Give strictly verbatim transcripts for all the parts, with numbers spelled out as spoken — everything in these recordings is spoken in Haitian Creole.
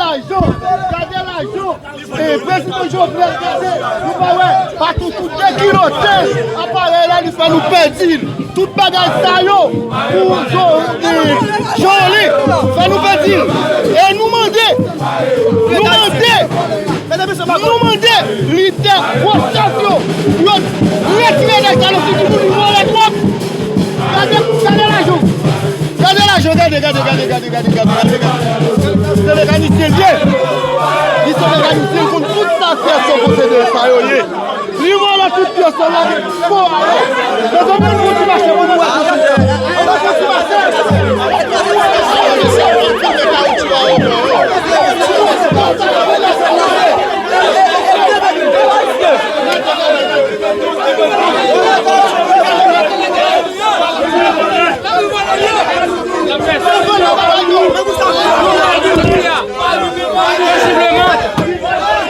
Lajan, gade lajan. E prezidan Jovenel, gade, nou pa wè, Patou tou dekilote aparèy la, li fè nou pèdi l. Tout bagay sa yo, pou Jovenel, fè nou pèdi l. E nou mande, nou mande, nou mande lidè gwo chèf yo, pou yo retire nèg sa nan figi nou, li vòlè twòp. Gade, gade lajan. Gade lajan, gade, gade, gade. Se mekanisyen l ye. Li se mekanisyen, l konn tout sa pyès yo posede sa yo ye. Li vòlè tout pyès yo, lage po a yo. Mezanmi, ann fè yon ti mache pou nou wè. Ann fè yon ti mache.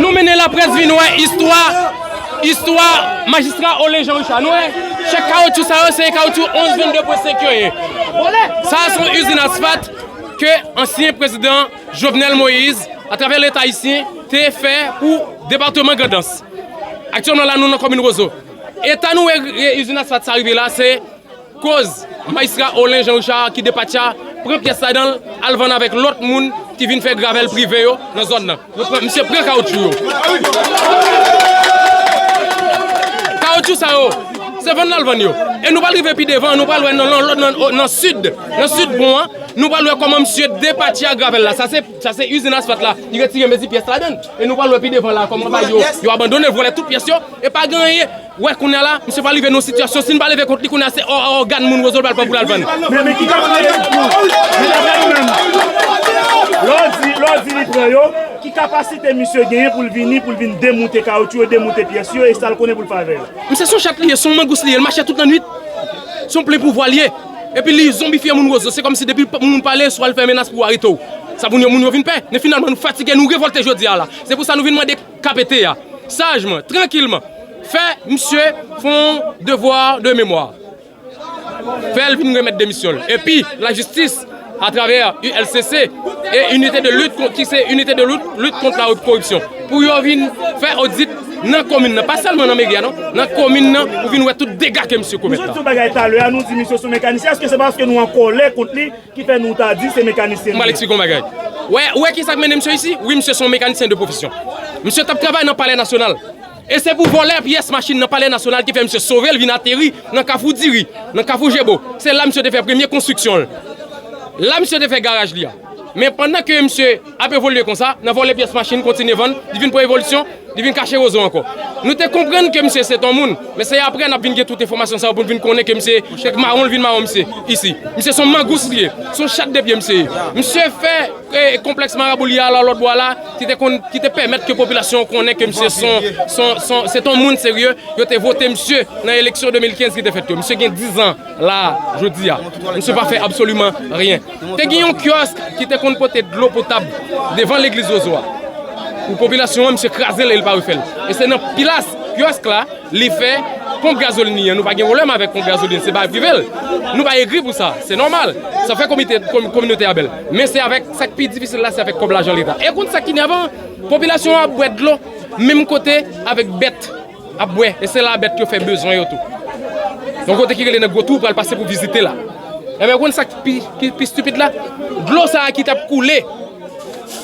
Nou mennen laprès vin wè istwa, istwa majistra Olen Jean Richard. Nou wè, chak kawotchou sa yo, se kawotchou onz vennde pwen senk yo ye. Sa a se yon izin asfalt ke ansyen prezidan Jovenel Moïse, atravè Leta ayisyen, te fè pou depatman Grandans. Aktyèlman la, nou nan komin Wozo. Eta nou wè, e, izin asfalt sa rive la, se koz majistra Olen Jean Richard ki depatcha pran pyès ladan l, al vann avèk lòt moun ki vin fè gravèl prive yo nan zòn nan. Yo pran, misye pran kawotchou yo. Kawotchou sa yo, se vann l al vann yo. E nou pral rive pi devan, nou pral wè nan, nan, nan, nan, nan sid, nan sid pon an, nou pral wè kòman misye depatcha gravèl la. Sa se, sa se izin asfalt la. Li retire mezi pyès ladan l. E nou pral wè pi devan la, kòman bagay yo, yo abandone, vòlè tout pyès yo. E pa gen anyen. Wè, kounye a la, misye pral rive nan yon sitiyasyon, si n pa leve kont li, kounye a se ò-, ògàn moun Wozo l pral pran pou l al vann. Men, men ki kapasite, men, men, men, lè w di, lè w di li pran yo, ki kapasite misye genyen pou l vini, pou l vin demoute kawotchou yo, demoute pyès yo, e sa l konnen pou l fè avè yo? Misye se yon chat li ye, se yon mangous li ye, l mache tout lannwit. Se yon plen pouvwa li ye. Epi li zonbifye moun Wozo. Se kòmsi depi moun pale, swa l fè menas pou arete w. Sa pou nou, moun yo vin pè. Men finalman, nou fatige, nou revòlte jodi a la. Se pou sa nou vin mande K P T a, sajman, trankilman, fè misye fè yon devwa de memwa. Fè l vin remèt demisyon l. Epi, lajistis, atravè U L C C e inite de lit kont, ki se inite de lit, lit kont la koripsyon, pou yo vin fè odit nan komin nan, pa sèlman nan meri a non, nan komin nan, pou vin wè tout dega ke misye komèt la. Nou sot di yon bagay talè a, nou di misye se yon mekanisyen, èske se paske nou an kòlè kont li ki fè nou ta di se mekanisyen li ye? M pral eksplike yon bagay. Wè, ou wè kisa k mennen misye isi? Wi, misye se yon mekanisyen de pwofesyon. Misye t ap travay nan Palè Nasyonal. E se pou vòlè pyès machin nan Palè Nasyonal ki fè misye sove l vin ateri nan Kafou Diri, nan Kafou Jebo. Se la misye te fè premye konstriksyon l. La misye te fè garaj li a. Men pandan ke misye ap evolye konsa, nan vòlè pyès machin, kontinye vann, li vin pran evolisyon, li vin kache Wozo ankò. Nou te konprann ke misye se t on moun, men se apre n ap vin gen tout enfòmasyon sa yo pou n vin konnen ke misye, kèk mawon l vin mawon misye isi. Misye se yon mangous li ye, se yon chat de pye misye ye. Misye fè, e, konplèks marabou li a la lòt bò a la, ki te konn, ki te pèmèt ke popilasyon an konnen ke misye se yon, se yon, se yon, se t on moun serye, yo te vote misye nan eleksyon de mil kenz ki te fèt yo. Misye gen diz an la, jodi a. Misye pa fè absoliman ryen. Te gen yon kyòsk ki te konn pote dlo potab devan legliz Wozo a. Pou popilasyon an, misye kraze l e l pa refè l. E se nan pilas kyòsk la, li fè ponp gazolin li an. Nou pa gen pwoblèm avèk ponp gazolin, se bagay prive l. Nou pa egri pou sa, se nòmal. Sa fè komite, komi-, kominote a bèl. Men se avèk, sa k pi difisil la, se avèk kòb lajan Leta. E konn sa k inèvan? Popilasyon an ap bwè dlo menm kote avèk bèt ap bwè, e se la bèt yo fè bezwen yo tou. Yon kote ki rele nan Gwo Twou, pral pase pou vizite la. Enben, ou konn sa k pi, ki pi estipid la? Dlo sa a ki t ap koule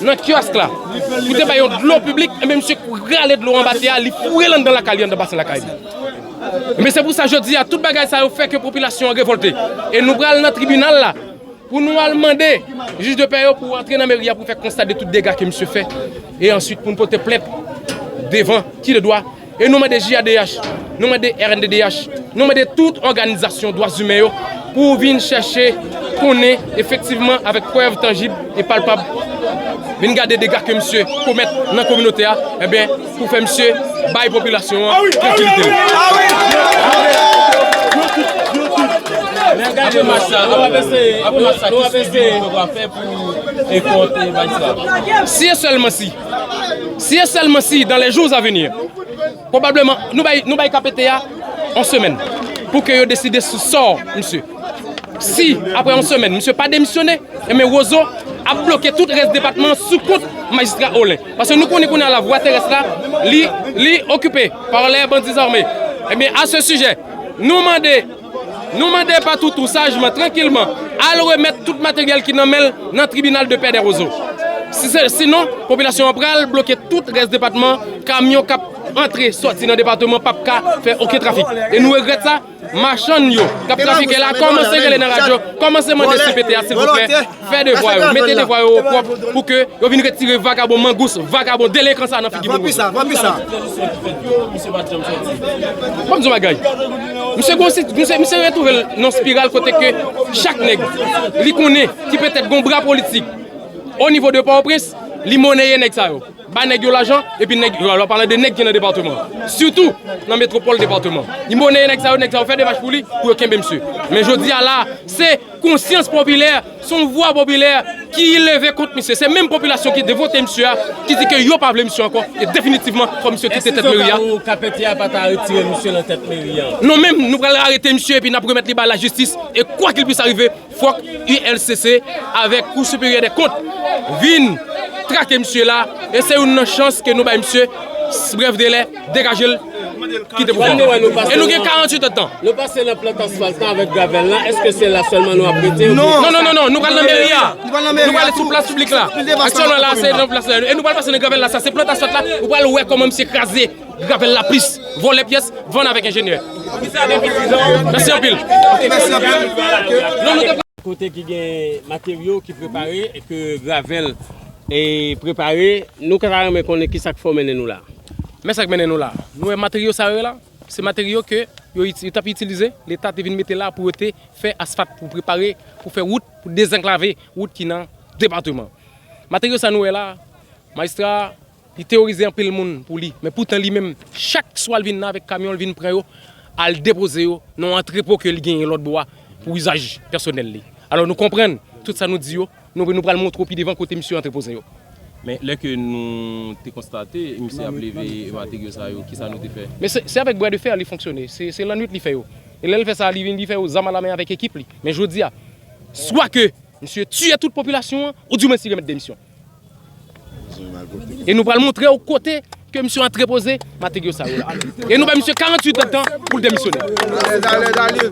nan kyòsk la, pou te bay yon dlo piblik, enben, misye rale dlo anba tè a, li foure l anndan lakay li, anndan basen lakay li. Enben, se pou sa, jodi a, tout bagay sa yo fè ke popilasyon an revòlte. E nou pral nan tribinal la, pou nou al mande jij de pè yo pou antre nan meri a pou fè konsta de tout dega ke misye fè. E answit pou n pote plent devan Ki de Dwa. E nou mande J A D H, nou mande R N D D H, nou mande tout òganizasyon dwa imen yo pou vin chèche konnen efektivman avèk prèv tanjib e palpab, vin gade dega ke misye komèt nan kominote a, enben, pou fè misye bay popilasyon an trankilite l. Apre match sa, apre match sa, ki swivi nou pral fè pou e kont e bay sa? Si e sèlman si, si e sèlman si, dans les jours à venir, pwobableman, nou bay, nou bay K P T a yon semèn pou ke yo deside sou sò misye. Si, apre yon semèn, misye pa demisyone, enben, Wozo ap bloke tout rès depatman an sou kont majistra Olin. Paske nou konnen kounye a lavwa terès la, li, li okipe pa lè bandi zame. Ebyen, a se sijè, nou mande, nou mande Patoutou sajman, trankilman, al remèt tout materyèl ki nan men l nan tribinal de pè dè Wozo. Si se, sinon, popilasyon an pral bloke tout rès depatman, kamyon k ap antre, sòti nan depatman p ap ka fè okenn trafik. E nou regrèt sa, machann yo k ap trafike la, kòmanse rele nan radyo, kòmanse mande C P T a, silvouplè, fè devwa yo, mete devwa yo o pwòp pou ke yo vin retire vagabon mangous, vagabon delenkan sa nan figi moun. Ban m di yon bagay. Misye gon si-, misye, misye retwouve l nan spiral kote ke chak nèg li konnen ki petèt gon bra politik o nivo de Pòtoprens, li moneye nèg sa yo. Ba nèg yo lajan, epi nèg, lè w pale de nèg ki nan depatman an, sitou nan metwopòl depatman an. Li moneye nèg sa yo, nèg sa yo fè demach pou li, pou yo kenbe misye. Men jodi a la, se konsyans popilè, se yon vwa popilè ki leve kont misye. Se menm popilasyon ki te vote misye a, ki di ke yo pa vle misye ankò. E definitivman, fò misye kite tèt meri a. Èske zòt ou kapete a pa ta retire misye nan tèt meri a? Non, menm, nou pral arete misye, epi n ap remèt li bay lajistis. E kwa kil pwis arive, fòk U L C C avèk Kou Siperyè dè Kont vin trake misye la, e se youn nan chans ke nou bay misye, brèf delè, degaje l, kite pouvwa. E nou gen karanntuit èdtan. Nou pase nan plant asfalt lan avèk gravèl lan, èske se la sèlman nou ap rete? Non, non, non, non, non, nou pral nan meri a. Nou pral nan meri a, nou pral sou plas piblik la. Aktyèlman la, se nan plas la. E nou pral pase nan gravèl la, sa se plant asfalt la. Ou pral wè kòman misye kraze gravèl la plis, vòlè pyès, vann avèk enjenyè. Mèsi anpil. Mèsi anpil. Non, nou te kote ki gen materyo ki prepare e ke gravèl e prepare, nou ka ta renmen konnen ki sa k fè w mennen nou la. Men sa k mennen nou la. Nou wè materyo sa yo la, se materyo ke yo iti-, yo t ap itilize, Leta te vin mete la pou yo te fè asfalt, pou prepare, pou fè wout, pou dezenklave wout ki nan depatman. Materyo sa nou wè la, majistra li teyorize anpil moun pou li, men poutan li menm, chak swa l vin nan avèk kamyon, l vin pran yo, al depoze yo nan yon antrepo ke li genyen lòt bò a pou izaj pèsonèl li. Alò, nou konprann tout sa nou di yo, nou, nou pral montre w pi devan kote misye antrepoze yo. Men lè ke nou te konstate misye ap leve materyo sa yo, kisa nou te fè? Men se, se avèk bwa de fè li fonksyone, se, se lannwit li fè yo. E lè l fè sa, li vin, li fè yo zam alamen avèk ekip li. Men jodi a, swa ke misye tiye tout popilasyon an, oudimwens li remèt demisyon. E nou pral montre w kote ke misye antrepoze materyo sa yo la. E nou bay misye karanntuit èdtan pou l demisyone. Dale, dale, dale.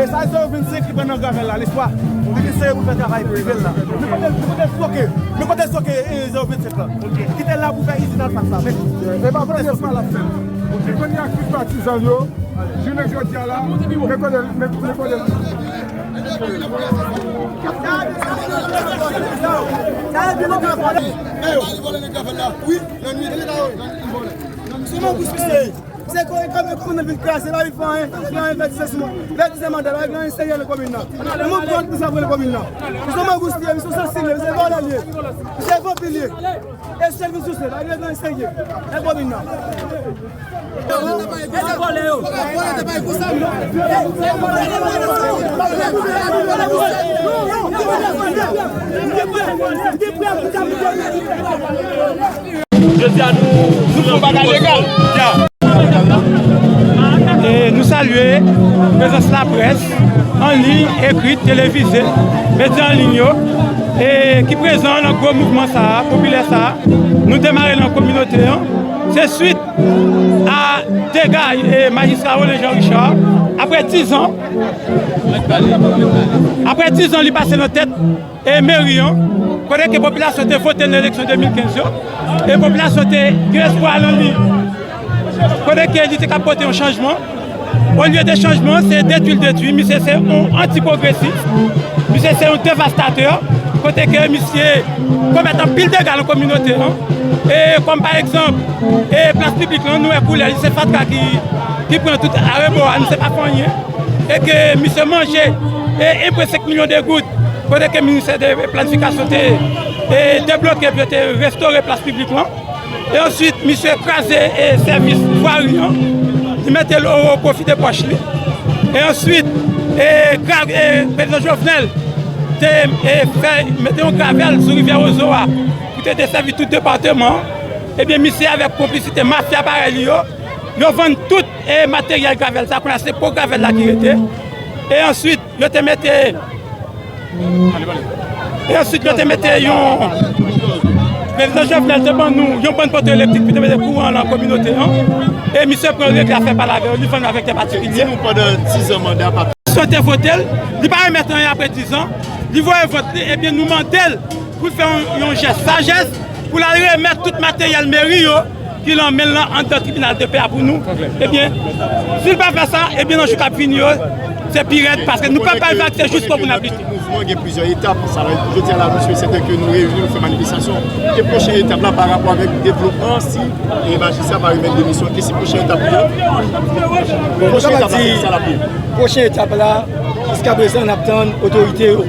Mesaj sa yo vin se ki pran nan gravèl la, lespwa. Li vin se yo pou fè travay prive l la. Men kote, men kote stoke, men kote stoke, e, zero vennsenk la. Ki te la pou fè izin alfak sa. Men, e pa premye fwa l ap fè l. Li konn ak tout patizan yo, jounen jodi a la, men kote, men, men kote. Sa e vin nan gravèl la. Wi, nan nwit. Se mangous misye ye. Se kò, kòm, kòm nan vin kraze, pa vin fè anyen, pa vin fè anyen, fè dizè sou mwen. Fè dizè manda, pa vin anyen serye nan komin nan. Moun pran pou sa pran nan komin nan. Misye mangous li ye, misye sansiv li ye, misye vòlè li ye. Misye vanpi li ye. E sèl vin souse, pa vin anyen serye nan komin nan. Jodi a nou, nou fè yon bagay legal. E nou salye prezans laprès, an liy, ekri, televize, medya an liy yo, e ki prezan nan gwo mouvman sa a, popilè sa a, nou demare nan kominote an. Se swit a dega, e, majistra Roland Jean Richard, apre dizan, apre dizan li pase nan tèt, e, meri an, kote ke popilasyon te vote nan eleksyon de mil kenz yo, e popilasyon te gen espwa nan li, kote ke li te ka pote yon chanjman. Olye de chanjman, se detwi l detwi. Misye se yon antipwogresis. Misye se yon devastatè. Kote ke misye komèt anpil dega nan kominote an. E kòm pa egzanp, e plas piblik lan, nou wè koulè li, se fatra ki, ki pran tout arebò a, misye pa fè anyen. E ke misye manje e en pwen senk milyon de goud, kote ke ministè de planifikasyon te, e debloke pou yo te restore plas piblik lan. E answit, misye kraze, e, sèvis vwari an, li mete l o, o pwofi de pòch li. E answit, e, gra-, e, prezidan Jovenel te, e, fè, mete yon gravèl sou rivyè Wozo a pou te desèvi tout depatman an. Ebyen, misye avèk konplisite mafya parèy li yo, yo vann tout, e, materyèl gravèl sa, kounye a se po gravèl la ki rete. E answit, yo te mete E answit, yo te mete yon, prezidan Jovenel te ban nou yon bann poto elektrik pou te mete kouran nan kominote an. E misye pran règ la fè pale avè yo, li vann avèk de patikilye. Di nou pandan dizan manda pa. Misye te vote l, li pa remèt anyen apre dizan, li voye vòt li, ebyen nou mande l pou l fè yon, yon jès sajès, pou l al remèt tout materyèl meri yo, ki nan men l lan anndan tribinal de pè a pou nou, ebyen, si l pa fè sa, ebyen, nan jou k ap vini yo, se pi rèd, paske nou pèp pa rive ak se jis pou n ap lite. Mouvman gen plizyè etap. Sa vle di, jodi a la, nou swete ke nou reyini, nou fè manifestasyon. Ki pwochen etap la pa rapò avèk devlopman, si, e, majistra pa remèt demisyon, ki se pwochen etap li ye? Pwochen etap la, se sa l ap ye. Pwochen etap la, jiskaprezan, n ap tann otorite yo.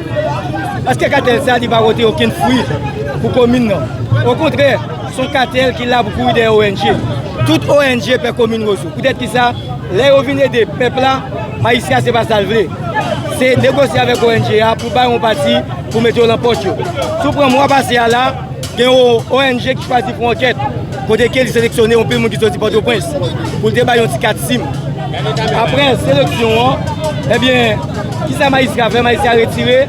Paske katèl sa, li pa pote okenn fwi pou komin nan. Okontrè, se yon katèl ki la pou kouri dèyè O N G. Tout O N G pè komin Wozo. Poutèt ki sa, lè yo vin ede pèp la, majistra se pa sa l vle. Se negosye avèk O N G a pou bay yon pati pou mete yo nan pòch yo. Si w pran mwa pase a la, gen yon O N G ki chwazi fè yon ankèt kote ke li seleksyone yon pil moun ki soti Pòtoprens pou l te bay yon ti kat sim. Apre seleksyon an, ebyen, kisa majistra fè? Majistra retire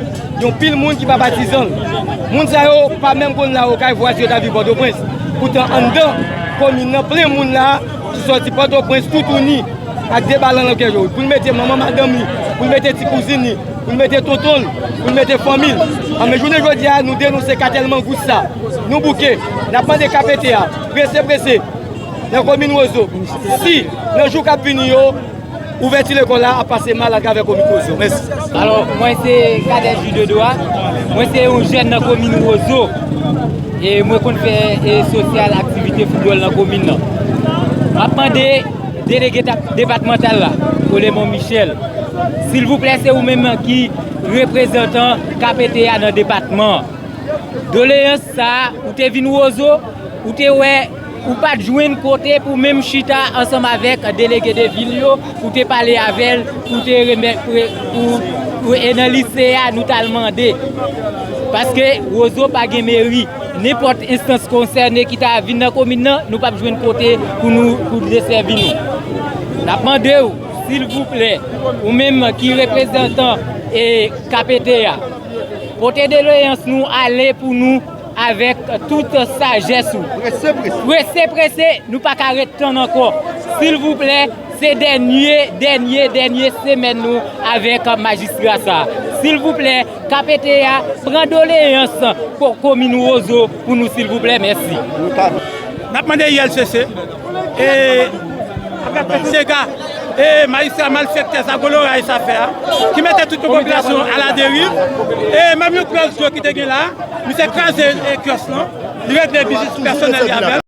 yon pil moun ki pa patizan l. Moun sa yo pa menm konn la okay vwa si yo ta viv Pòtoprens. Poutan anndan komin nan plen moun la ki sòti Pòtoprens toutouni ak de balan nan kè yo. Pou l mete manman madanm li, pou l mete ti kouzin li, pou l mete tonton l, pou l mete fanmi l. Anben jounen jodi a, nou denonse katèl mangous sa. Nou bouke. N ap mande K P T a, prese, prese, nan komin Wozo. Si, nan jou k ap vini yo, ouvèti lekòl la ap pase mal atravè komin Wozo. Mèsi. Alò, mwen se Cadet Jude Edouard. Mwen se yon jèn nan komin Wozo. E mwen konn fè, e, sosyal, aktivite foutbòl nan komin nan. M ap mande delege ta-, depatmantal la, Olémon Michel, Silvouplè, se ou menm ki reprezantan K P T a nan depatman an. Doleyans sa a, ou te vin Wozo, ou te wè, ou pa t jwenn kote pou menm chita ansanm avèk delege de vil yo, pou te pale avè l, pou te remè-, pou, pou, pou, e nan lise a, nou t al mande. Paske Wozo pa gen meri. Nenpòt enstans konsène ki ta vin nan komin nan, nou p ap jwenn kote pou nou, pou desèvi nou. N ap mande w, silvouplè, ou menm ki reprezantan e K P T a, pote doleyans nou ale pou nou avèk tout sajès ou. Prese, prese. Prese, prese, nou pa ka ret tann ankò. Silvouplè, se dènye, dènye, dènye semèn nou avèk majistra sa. Silvouplè, K P T a, pran doleyans ko-, komin Wozo pou nou, silvouplè, mèsi. N ap mande I L C C, e, sega, e, majistra malfektè sa, gwo loray sa fè a, ki mete tout yon popilasyon aladeriv, e menm yon kyòs dlo ki te gen la, misye kraze, e, kyòs lan, li regle biznis pèsonèl li avè l.